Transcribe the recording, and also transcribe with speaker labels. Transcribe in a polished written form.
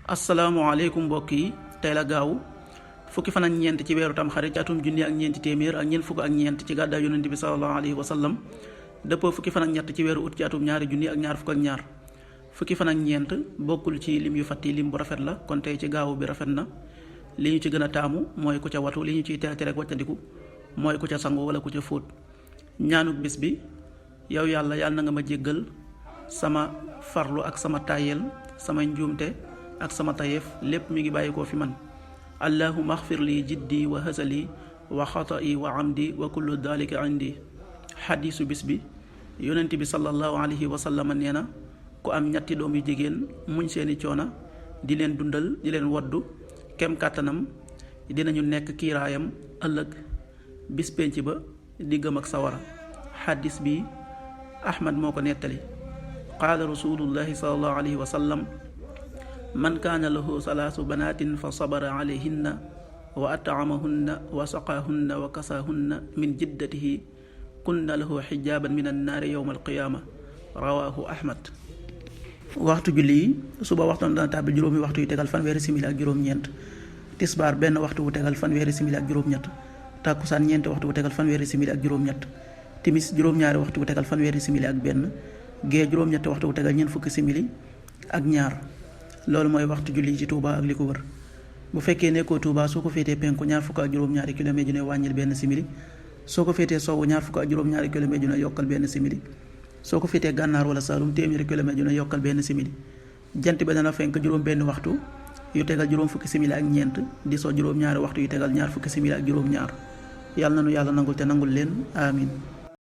Speaker 1: asalaamaaleykum mbokk yi tey la gaaw fukki fan ak ñeent ci weeru tamxarit ci atum junni ak ñeenti téeméer ak ñeent fukk ak ñeent ci gàddaay yonent bi sallallahu alayhi wa sallam dëppoo fukki fan ak ñett ci weeru ut ci atum ñaari junni ak ñaar fukk ak ñaar fukki fan ak ñeent bokkul ci lim yu fàtti lim bu rafet la kon tey ci gaawu bi rafet na li ñu ci gën a taamu mooy ku ca watu li ñu ciy tere rek wàccandiku mooy ku ca sangu wala ku ca fóot ñaanuk bis bi yow yàlla na nga ma jéggal sama farlu ak sama tàyyeel sama njuumte ak sama tayeef lépp mi ngi bàyyikoo fi man allahumma axfir li jiddi wa hasali wa xata'i wa amdi wa kullu dalika indi. xadiisu bis bi yonent bi sallallahu alayhi wa sallam nee na ku am ñetti doom yu jigéen muñ seeni coona di leen dundal di leen woddu kem kàttanam dinañu nekk kiiraayam ëllëg bis penc ba diggam ak sawara. xadis bi ahmad moo ko nettali. qaala rasulullahi sallallahu alayhi wa sallam man kaana lahu salaasu banaatin fa sabara alayhinna wa ataamahunna wa saqaahunna wa kasaahunna min jiddatihi kunna lahu xijaaban min annaari yowma alqiyaama rawaahu ahmad. waxtu julli yi suba waxtoon dana tàbbi juróomi waxtu yu tegal fanweeri simili ak juróom-ñeent, tisbaar benn waxtu wu tegal fanweeri simili ak juróom-ñett, tàkkusaan ñeenti waxtu wu tegal fanweeri simili ak juróom-ñett, timis juróom-ñaari waxtu wu tegal fanweeri simili ak benn, gee juróom-ñetti waxtu wu tegal ñeent fukki simili ak ñaar. loolu mooy waxtu julli ci Touba ak li ko wër. bu fekkee nekkoo Touba soo ko féetee penku ñaar fukk ak juróom-ñaari kilomètre ju ne wàññil benn simili, soo ko féetee sowwu ñaar fukk ak juróom-ñaari kilomètre ju ne yokkal benn simili, soo ko féetee gànnaar wala Saalum téeméeri kilomètre ju ne yokkal benn simili. jant bi dana fenk juróom benn waxtu yu tegal juróom fukki simili ak ñeent, di soo juróom-ñaari waxtu yu tegal ñaar fukki simili ak juróom-ñaar. yàlla na nu yàlla nangul te nangul leen amin.